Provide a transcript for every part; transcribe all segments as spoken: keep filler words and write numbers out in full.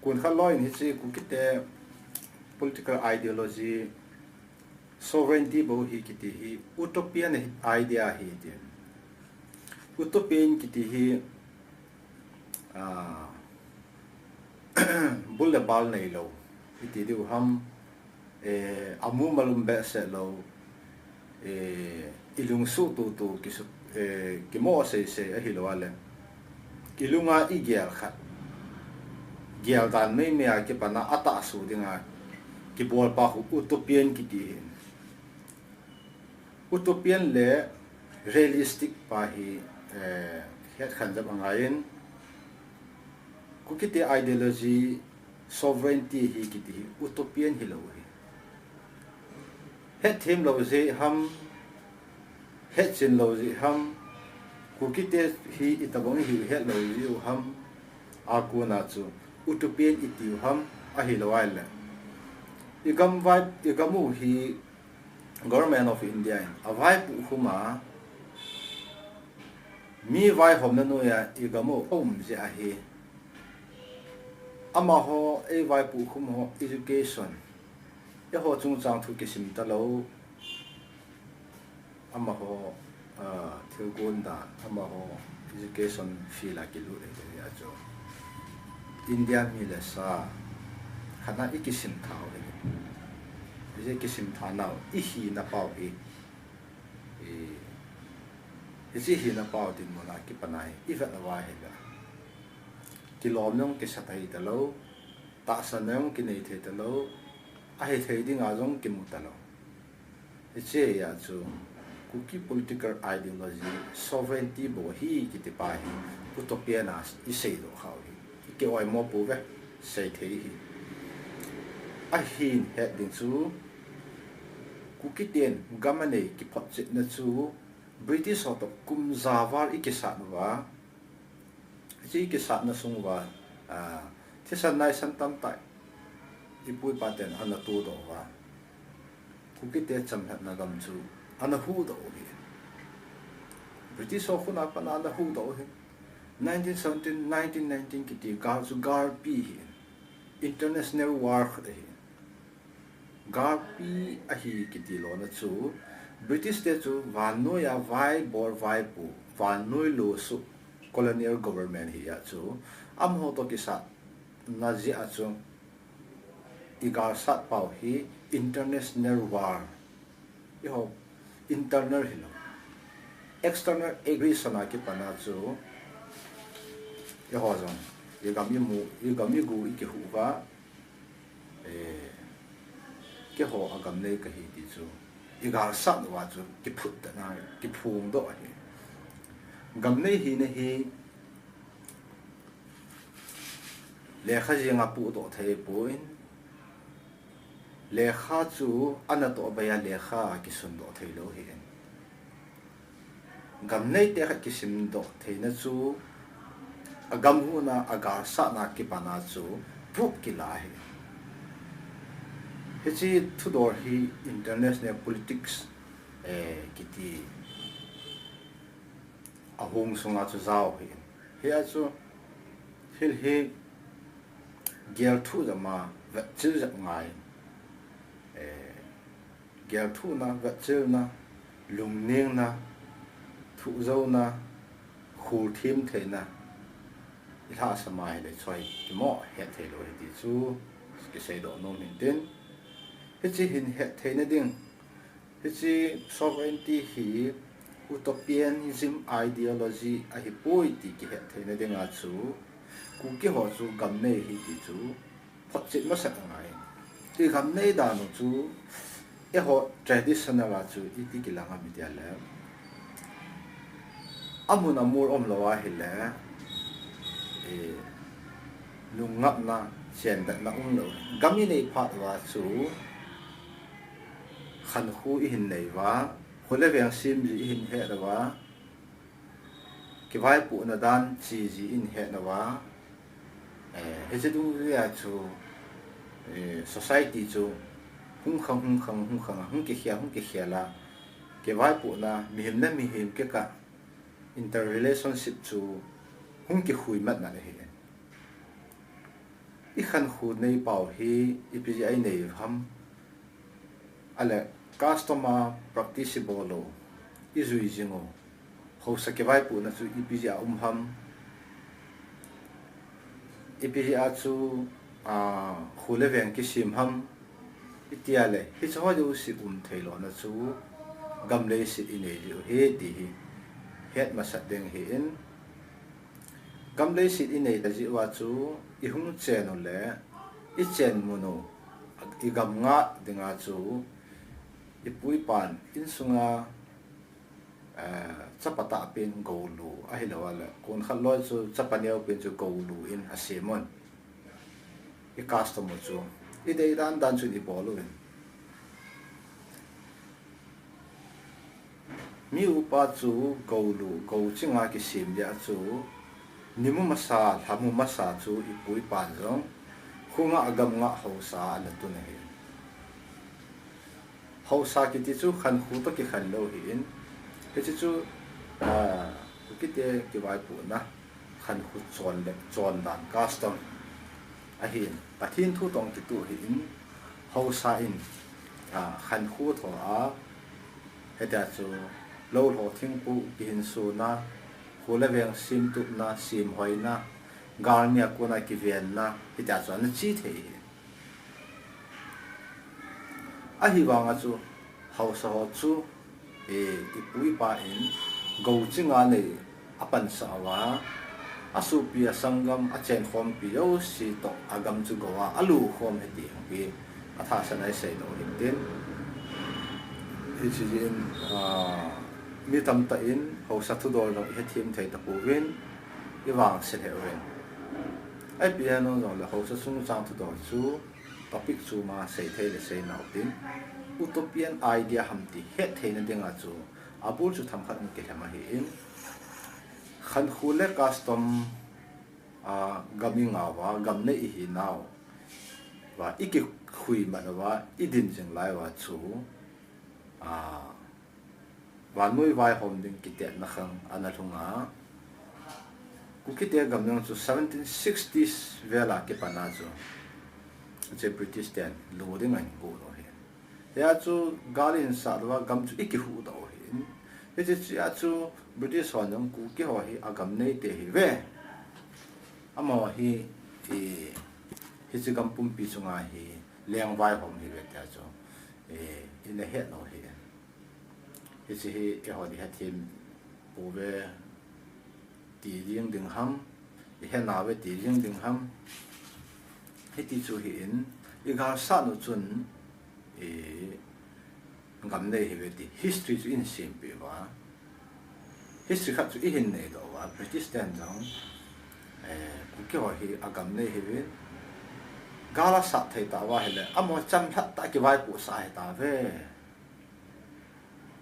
Kun khat lou in hiche Kukite political ideology, sovereignty bou hi kiti hi utopian idea ahi tin. Utopian kiti hi, ah, bul le bal neilou, iti diu ham, eh, amu malum behseh lou, eh, ilungsuh tutu kisu-, eh, kimo seisei ahilou le, ilunga igel khat, gel dan meimei a kipana atahsuh dinga kibol pa khu utopian kiti hin. Utopian le realistic pa hi, eh, hetkhen jep angaiyin, Kukite ideology, sovereignty hi kiti hi utopian hilou hi. Hetthem lou jeh ham, hetchen lou jeh ham, Kukite hi itobang ihiu hetlou jeh u ham, akona chu utopian itiu ham, ahilou le, igam vai, igam u hi Government of India in avaipoh khum a, mi vaihomna noiya igam u aum jeh ahi. Amaho, eivaipoh khum ho education, eiho chungchang thu kisim talou, amaho, ah, thilgon dan, amaho education field a kilut ahi, achu India mi le sa khat a ikisim thau hi. Hiche kisim tha nau, ihina pau hi, eh, hiche hina pau dinmun a kipana hi ivet uva ahile, kilom jong kisa thei talou, tahsan jong kinei thei talou, ahithei dinga jong kimu talou. Hiche a chu Kuki political ideology, sovereignty bou hi kiti pa hi utopian a iseidoh khau hi, ikioimo pouve, seithei hi. Ahin het ding chu, Kukiten gam anei kiphotchetna chu British ho toh kum ja val ikisat uva, hiche ikisatna sung uva, ah, thisan naisan tamtah ipu ipa ten ana todoh uva, Kukite chamlhatna gam chu ana huhdoh u hi. British ho khut a pat a ana huhdoh u hi. Nineteen seventeen, nineteen nineteen kiti gal chu galpi hi, international war khat ahi. Galpi ahi kiti lona chu, British te chu vannoiya vaibol vaipoh, vannoi lusuh colonial government hi a chu, amaho toh kisatna jeh a chu, igalsat pau hi international war, eiho internal hilou, external aggression a kipana chu, eiho jong igam imu, igam igu ikihuh uva, eh, keiho agam nei kahi ti chu igalsat uva chu kiphutdohna, kiphongdoh ahi. Gam nei hina hi lekha jenga pohdoh thei poi, lekha chu anatoh beiya lekha a kisundoh theilou hi. Gam neite khat kisimdoh theina chu, agam huhna, agalsatna kipana chu proof kila hi. Hiche thudol hi international politics, eh, kiti ahung sunga chu jao hi. Hia chu thil hi gelthu jep ma, vetchil jep ngai, eh, gelthuhna, vetchilna, lungnengna, thuhjouna, khulthem theina, ilhahsam a hile choi kimo hettheilou hi ti chu kiseidoh nom hintin. Hiche hin hettheina ding, hiche sovereignty hi utopianism ideology ahipoi ti kihettheina dinga chu, Kuki ho chu gam nei ahi ti chu photchet masat angai. Igam nei dan u chu, eiho traditional a chu iti kilang ham itile, amun amol umlou ahile, eh, lungnatna, chendatna umlou. Gam inei phat uva chu khankhu ihin nei uva, khole veng semji ihin het uva, kivaipohna dan cheji ihin het uva, eh, hiche dungjui a chu, eh, society chu hung khang, hung khang, hung khang a, hung kikhel, hung kikhel a, kivaipohna, mihem le mihem kikah interrelationship chu hung kikhui matmat ahi. I Khankhu neipau hi ipi jeh a inei u ham? Ahile custom a practice ibol u, ijui jing u, haosa kivaipohna chu ipi jeh a um ham? Ipi jeh a chu, a, kho le veng kisem ham? Itia le, hiche ho jouse um theilona chu gam leiset inei jeh u ahi ti hi het masat ding ahin, gam leiset inei ta jeh uva chu ihung chen u le ichen mun u, igam ngah dinga chu ipu ipan insunga, eh, chapa tahpen goulu ahilou le, konkhat loi chu chapa neopen chu goulu in asem un. I custom u chu idei dan dan chun ibol uvin. Mi upa chu goulu, gou chinga kisem jeh a chu, nimu masa, lhamu masa chu ipu ipan jong, kho ngah gam ngah haosa ana tun ahi. Haosa kiti chu khankhu toh kikhen lou ahin, hiche chu, ah, Kukite kivaipohna, khankhu chon le chondan custom ahin, Pathen thu toh kitoh ahin, haosa in, ah, khankhu tho a, hitia chu lou lho thingpu kihinsona, kho le veng semtupna, semhoina, galmi a kona kivenna, hitia chu ana che thei ahi. Ahivanga chu haosa ho chu, eh, ipu ipa in gou chinga nei apansah uva, asopi, asanggam, achenkhompi jouse toh agam chu gou a alukhom ahi ti hi athahsan a iseidoh u hintin. Hiche jeh in, ah, mi tamtah in haosa thudol jong ihethem thei tapouvin, ivangse lheh uvin. Ipi hijongle haosa chungchang thudol chu topic chom a seithei le seinau tin, utopian idea ham ti hettheina dinga chu abul chu themkhat in kilhem ahin, khankhu le custom a gam ingah uva, gam nei ihinau va ikikhui mat uva idin jing lai uva chu, a, vannoi vaihom ding kitetna khang ana lhunga, Kukite gam jong chu seventeen sixties vel a kipan a chu, hiche British ten lo ding ahin gon u ahi. Hia chu gal ihin sat uva gam chu ikihuhdoh u ahin, hiche chea chu British hon jong Kuki ho hi agam neite ahiuve, amaho hi, hiche gam pumpi chunga hi leng vaihom ahiuve tia chu ina het lou ahi. Hiche hi eihon ihethem pouve ti jeng ding ham, ihenauve ti jeng ding ham, hiti chu ahin, igalsat u chun gam nei ahiuve ti history chu ihin sempeh uva, history khat chu ihin neidoh uva, British ten jong Kuki ho hi agam nei ahiuvin, gal asat thei tauva ahile amaho chamlhat tah a kivaipohsah ahitauve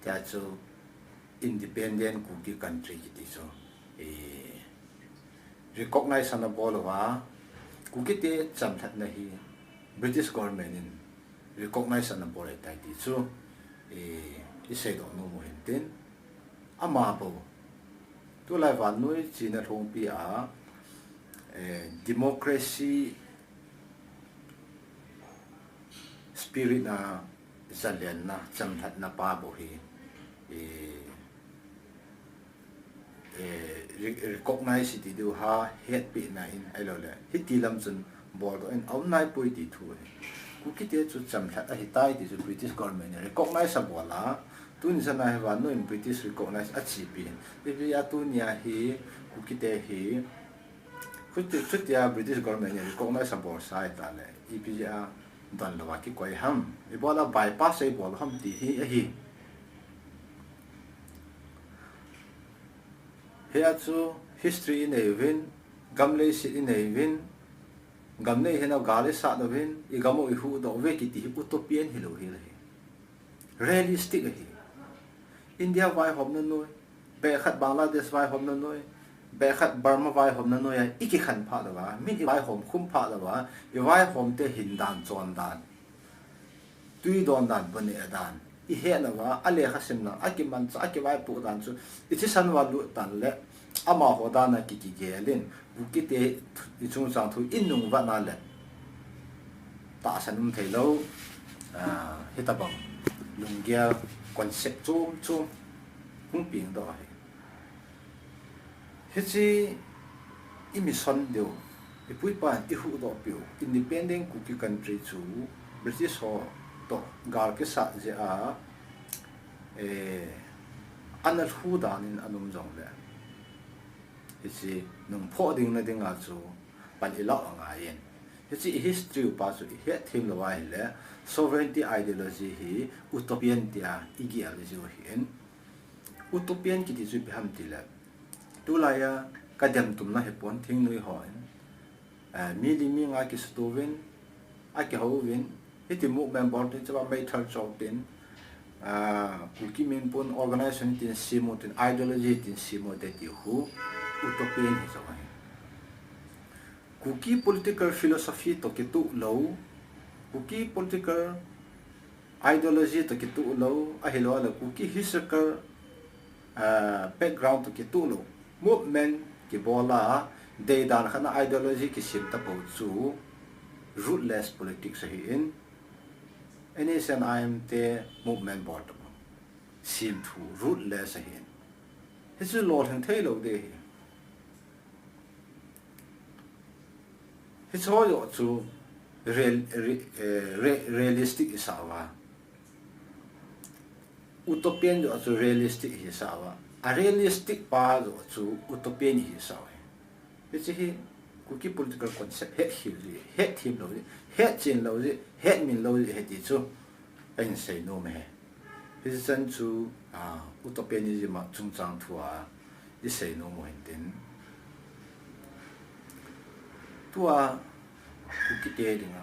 tia chu independent Kuki country kiti chu recognize ana bol uva, Kukite chamlhatna hi British government in recognize ana bol ahitai ti chu iseidoh nom u hintin, amabou tulai vannoi china lhungpi a democracy spirit a zalenna chamlhatna pa bou hi recognize iti diu ham, hetpehna in ahiloule hiti lam chun boldoh in aum naipoi ti thu ahi. Kukite chu chamlhat ahitai ti chu British government in recognize abol a, tuni chana hi vannoi in British recognize achepi hin, ipi a tunia hi Kukite hi chutia British government in recognize abolsa ahitale ipi jeh a donlouva kikoi ham, ibola bypass eibol ham ti hi ahi. Hia chu history inei uvin, gam leiset inei uvin, gam nei hinau gal isat uvin, igam u ihuhdoh uve kiti hi utopian hilou hel ahi. Realistic ahi. India vaihomna noi, beh khat Bangladesh vaihomna noi, beh khat Burma vaihomna noi a ikikhen phah louva, min ivaihom khum phah louva, ivaihomte hindan chondan, twi dondan, boneh dan ihet louva, alekha simdan, akimanchah, akivaipoh dan chu ithisan uva lut tan le, amaho dan a ki, kigel in, Kukite ichungchang thu inungvetna le tahsan um thei lou, ah, hitabang lunggel concept chom chom hung peng doh ahi. Hiche i mission diu, i pu i pa in i huhdoh piu, independent Kuki country chu British ho toh gal kisat jeh a, eh, ana lhu dan in ana um jongle, hiche nung phoh ding na dinga chu pan i lau angai in. Hiche i history upa chu i hetthem lou ahile, sovereignty ideology hi utopian tia i gel jiu ahin. Utopian kiti chu ipi ham tile, tulai a ka demtumna hi pon thingnoi hon, eh, mi li mi nga kisuto uvin, akihou uvin, hiti movement bol tin, chapa meithal chol tin, ah, Kuki min pun organization tin sem u tin, ideology tin sem u te ti hu, utopian hi jong ahi. Kuki political philosophy toh kitoh lou, Kuki political ideology toh kitoh lou, ahilou le Kuki historical, ah, background toh kitoh lou movement kibol a, deidan khat a ideology kisem tapou chu rootless politics ahin, N S and I M te movement bol tapou, sem thu rootless ahin. Hichu lolhing thei lou ding ahi. Hiche ho joh chu real-, re-, eh, re-, realistic i sa uva. Utopian joh chu realistic i sa uva. A realistic pa joh chu utopian i sa uva. Hiche hi Kuki political concept het khel ji, hetthem lou ji, hetchen lou ji, hetmin lou ji ahi ti chu kahin seinom e. Hiche chan chu, ah, utopianism a chungchang thu a i seinom u hintin. Tua Kuki te dinga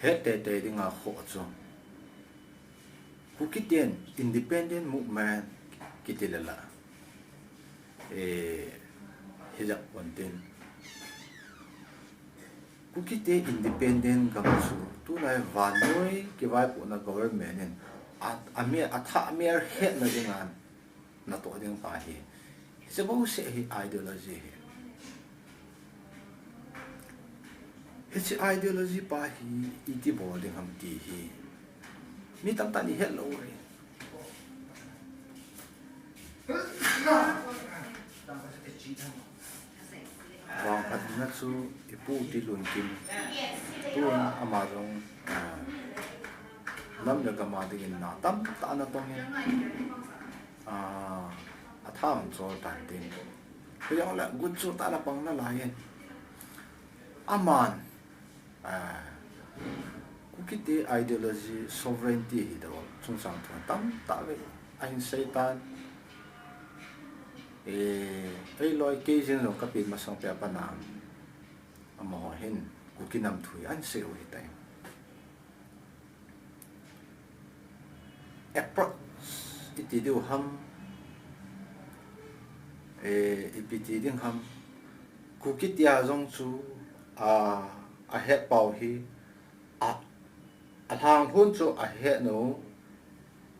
het teitei dinga khoh chu, Kuki ten independent movement kiti le la, eh, hijat pontin. Kuki te independent gam chu tulai vannoi kivaipohna government in a, a mi, a thah mi a hetna dinga natoh ding pa hi, hiche bouseh hi ideology ahi. Hiche ideology pa hi iti bol ding ham ti hi mi tamtah in i het lou ahi. Vangphatna chu i Pu Tilunkim, tun ama jong, ah, nam le gam a dingin na tamtah ana tong in, ah, a thah chol tan tin. Hijongle gunchu tah a pang nalai in, aman, ah, Kuki te ideology sovereignty hi dol chungchang thu tamtah vei ahin sei tan. Eh, eiloi kei jeng jong ka pen masang peh a pat a, amaho hin Kuki nam thu hi ahin sei u ahitai. Approach iti diu ham, eh, ipi ti ding ham, Kuki tia jong chu, a, a het pau hi, a, a lhang hun chu a het u,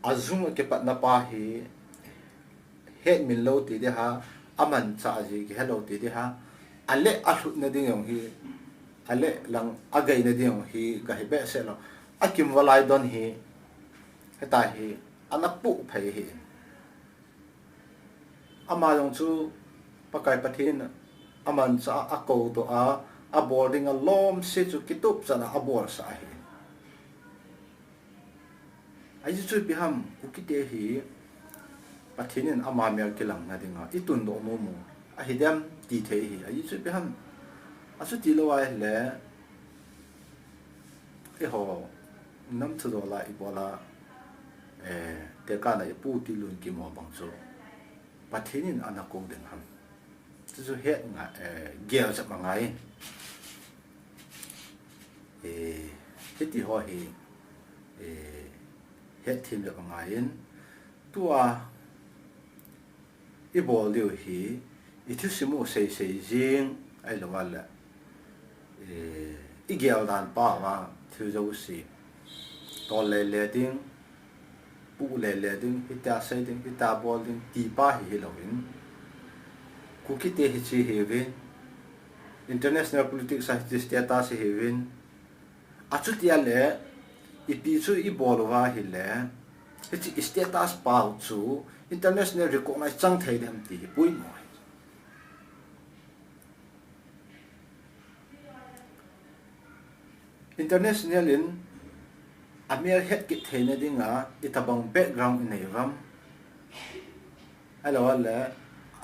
a jung a kipatna pa hi, hetmin lou ti ding ham, a manchah ji kihe lou ti ding ham, a leh a lhutna ding jong hi, a leh lang a geina ding jong hi, ka hi behseh lou. A kimvalai don hi, hita hi, ana puh phei hi. Ama jong chu Pakai Pathen in a manchah a, a koudoh a, a bol ding a lom se chu kitup chan a, a bolsah ahi. Ajeh chu ipi ham, Kuki te hi Pathen in ama mel kilangna dinga i tundoh nom u ahi dem ti thei hi. Ajeh chu ipi ham, achuti lou ahile, eiho nam thudol a i bol a, eh, tekah a i Pu Tilunkim ho bang chu Pathen in ana kou ding ham. Chu chu het ngai, eh, gel jep angai. Eh, hiti ho hi, eh, hetthem jep angai in. Tua i bol diu hi, i thusim u seisei jing ahilou le, eh, i gel dan pa uva thil jouse tol lele ding, puh lele ding, hitia sei ding, hitia bol ding, ti pa hi hilou in, Kuki te hiche hiuvin, international politics a hiche status hiuvin, Achutia le, ipi chu ibol uva ahile, hiche status pau chu international recognize chang thei dem ti hi poimo ahi. International in amel het kit theina dinga itobang background inei uvam, ahilou le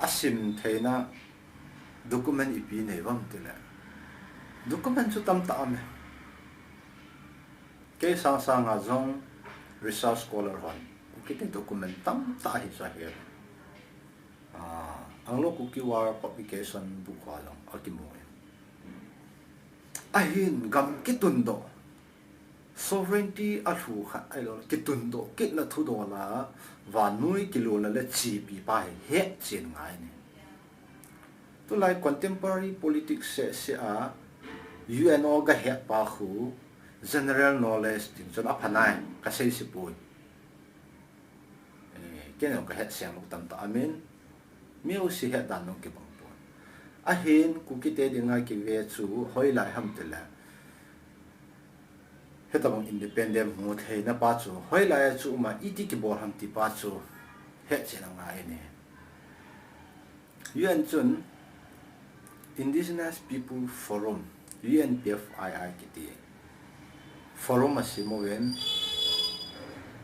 asim theina document ipi inei uvam tile, document chu tamtah aume. Kei sangsanga jong research scholar hon kiti document tamtah hi sa he. Ah, Anglo Kuki War publication book ho jong akimu e. Ahin gam kitundoh, sovereignty alhu khat ahilou le kitundoh kitna thudola vannoi kilolna le chepi pa hi hetchen ngai ahi. Tulai contemporary politics seh seh a U N o gahet pa khu general knowledge ding chun aphanai kasei sipoi. Eh, kei jong kahet seng lou tamtah aumin, mi jouse het dan jong kibang pon. Ahin Kukite dinga kive chu hoilai ham tile, hitobang independent mu theina pa chu hoilai a chu uma, iti kibol ham ti pa chu hetchen angai ahi. U N chun Indigenous People Forum, U N P F I I kiti forum asem uvin,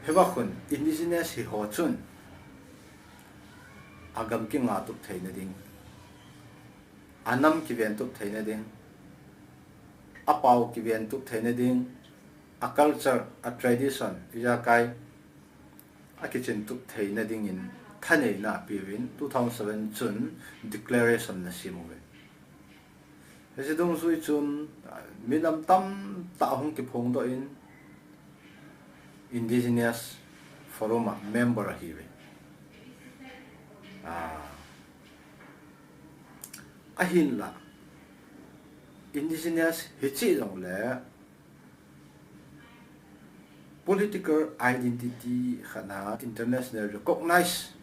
hiva khun indigenous hiho chun agam kingatup theina ding, anam kiventup theina ding, apao kiventup theina ding, a culture, a tradition, ijakai akichintup theina dingin thaneina apeuvin, two thousand seven chun declaration ana sem uve. Hiche dungjui chun, ah, minam tamtah ahung kiphongdoh in, Indigenous Forum a member ahiuve. Ah, ahinla, indigenous hiche jongle political identity khatna international recognize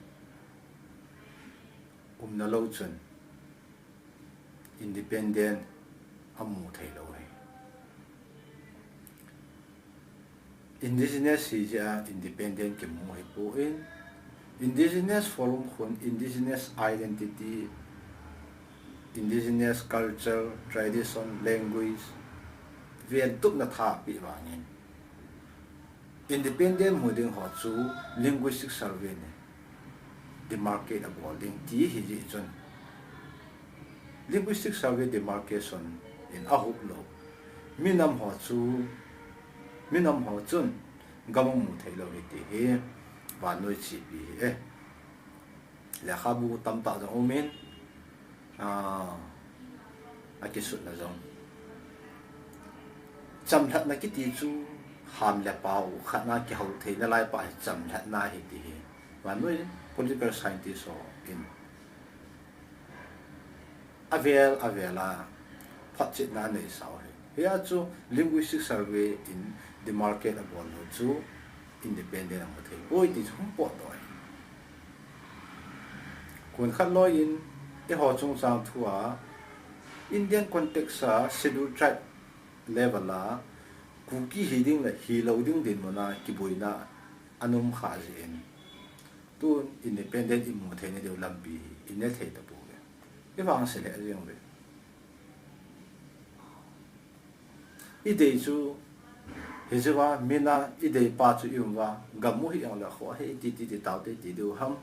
umna lou chun independent amu theilou ahi. Indigenous hijeh a independent kimu ahipoi. Indigenous Forum khun indigenous identity, indigenous culture, tradition, language ventupna tha apeh vangin, independent mu ding ho chu linguistic survey in demarcate abol ding ti hijeh chun, linguistic survey demarcation in ahup lou minam ho chu, minam ho chun gam amu theilou ahi ti hi vannoi chepi ahi e. Lekhabu tamtah jong umin, ah, akisutna jong. Chamlhatna kiti chu ham le pao khatna kihou theina lai pa hi chamlhatna ahi ti hi vannoi political scientist hon avel avel a photchetna aneisau ahi. Hia chu linguistic survey in demarcate abol lou chu independent amu theipoi ti chu hung potdoh ahi. Kun khat loiyin eiho chungchang thua Indian context a Scheduled Tribe level a Kuki hiding le hilou ding dinmuna kiboina ana um khah jeh in, tun independent imu theina diu lampi hi ine thei tapouve. Ivangse lheh jeng uve. Idei chu, hijeh a mina idei pa chu ium uva, gam mu hijongle kho hi iti ti ti taute iti diu ham.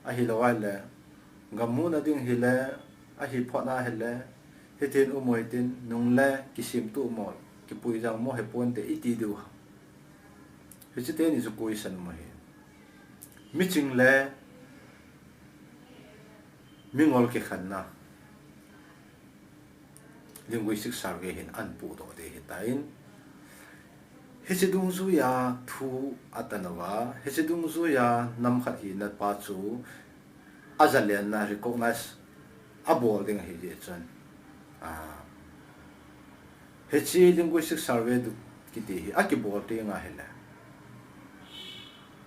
Ahilou ahile, gam muna ding hile, ahi photna hile, hitin um u hitin, nungle kisemtup mo, kipui jang mo, heponte iti diu ham. Hiche teni chu question um ahi. Miching le mingol kikhenna linguistic survey hin ahin pohdoh ding ahitan, hiche dungjuia thu atan uva, hiche dungjuia nam khat hina pa chu ajalenna recognize abol ding ahijeh chun, ah, hiche linguistic survey kiti hi akibol teng ahile,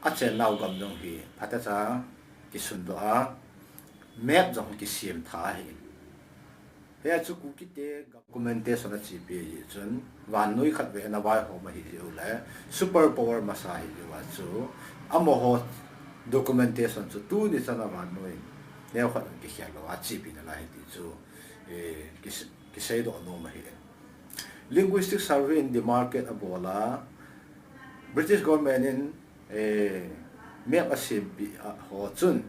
achennau gam jong hi phatecha kisundoh a, map jong kisem tha ahin. Hiche chu Kukite documentation achepi ahi chun, vannoi khat ve ana vaihom ahi jeh u le, super power masa ahi jeh u a chu, amaho documentation chu tuni chan a vannoi neo khat kikhel lou a chepi nalai ahi ti chu, eh, kis-, kiseidoh nom ahi. Linguistic survey in demarcate abol a, British government in, eh, map asempeh a ho chun,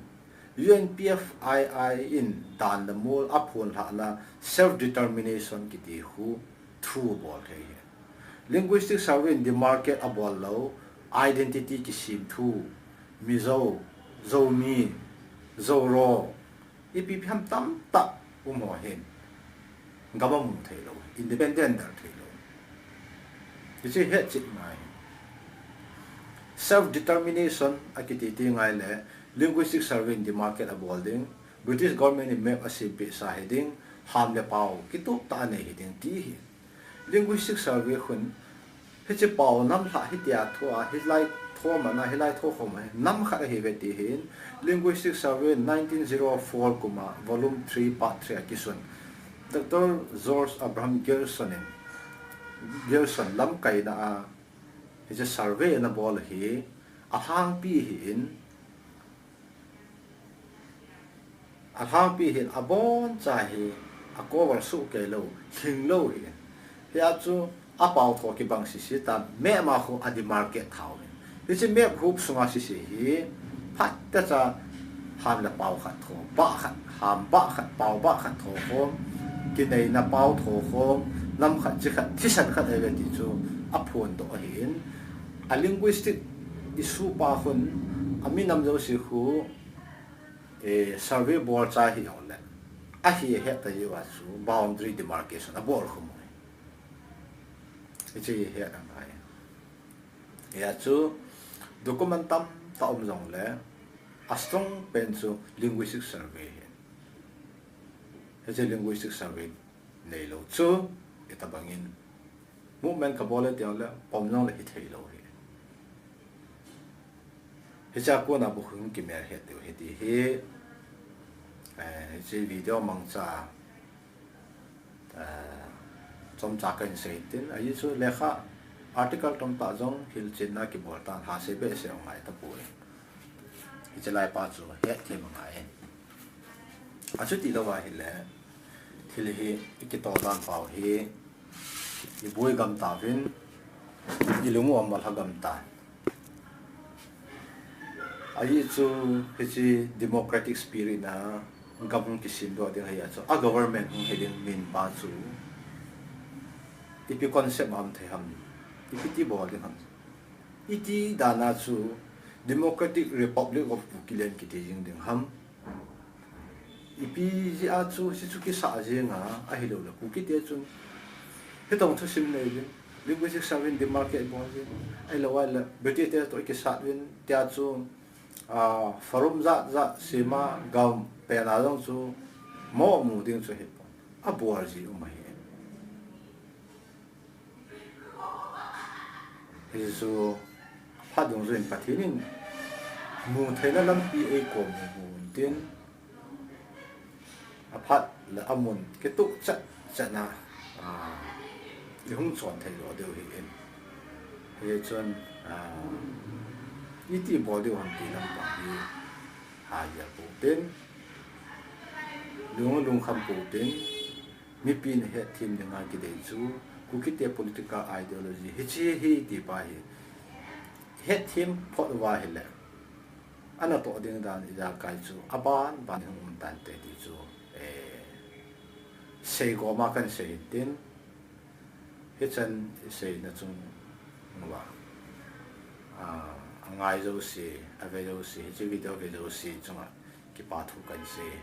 U N P F I I in dan le mol aphon lhahna self determination kiti khu thu abol thei ahi. Linguistic survey in demarcate abol lou, identity kisem thu, Mizo, Zomi, Zoro, ipi ipi ham tamtah um ho hin gam amu thei lou, independent der thei lou. Hiche hetchet ngai. Self determination akiti ti ngai le, linguistic survey in demarcate abol ding, British government in map asempeh sa hiding, ham le pao kitup tah anei hiding ti ahi. Linguistic survey khun, hiche pao nam lhah hitia thu a, hilai thu mana, hilai thu khom a, nam khat ahi ve ti hin, Linguistic Survey nineteen zero four kum a, volume three, part three a kisun, Doctor George Abraham Grierson in, Grierson lamkaina a, hiche survey ana bol ahi, alhangpi ahin, alhangpi hin aboncha hi acover soh kei lou, lhing lou ahi. Hia chu apao tho kibang sese tan, map a khu ademarcate tha uvin. Hiche map huop sunga sese hi, phatecha ham le pao khat tho, bah khat, ham bah khat, pao bah khat tho khom, kineina pao tho khom, nam khat, chi khat, thisan khat ahi ve ti chu aphondoh ahin, a linguistic issue pa khun, ami nam jouse khu, eh, survey bol cha hi jong le, ahi het ta jeh u a chu boundary demarcation abol khum u ahi. Hiche hi het angai. Hia chu document tamtah um jong le, a strong pen chu linguistic survey ahi. Hiche linguistic survey neilou chu, itobang in movement kabol le ti jong le, pom jong le hithei lou ahi. Hiche a kona bou hung kimelhet diu ahi ti hi, eh, hiche video mangcha, eh, chomcha kahin sei tin, ahi chu lekha article tamtah jong hilchetna kibol tan, lhasei behseh ngai tapoi. Hiche lai pa chu hetthem angai. Achuti lou ahile, thil hi ikitol dan pau hi, iboi gam tauvin, ilung u amalha gam tan. Ahi chu, hiche democratic spirit na gam hung kisemdoh ding ahi a chu, a government hung hi ding min pa chu, ipi concept a um thei ham, ipi ti bol ding ham. Iti dan a chu Democratic Republic of Kukiland kiti jing ding ham. Ipi jeh a chu, hichu kisah jeng a, ahilou le Kukite chun hitobang thusim nei ding, linguistic survey in demarcate bol ding, ahilou le British te toh kisat uvin, tia chu, ah, forum jat jat sem a gam pen a jong chu mo mu ding chu hipon. Abol ji um ahi. Hichu phat dungjuiyin Pathen in mutheina lampi eikom u hin tin, aphat le amun kituh chet chet na, ah, ihung chon thei lou diu ahin. Hichun, ah, iti bol diu ham ti lam pa hi ha ya pu tin, lung lungkham pu tin, mipi na hetthem dinga kidei chu, Kukite political ideology hiche hi ti pa hi hetthem phot uva ahile, ana toh ding dan ijakai chu aban ban hung um tante ti chu, eh, seigom a kahin sei hin tin, hichan iseina chung uva, ah, angai jouse, ave jouse, hiche video ve jouse chunga kipa thu kahin sei.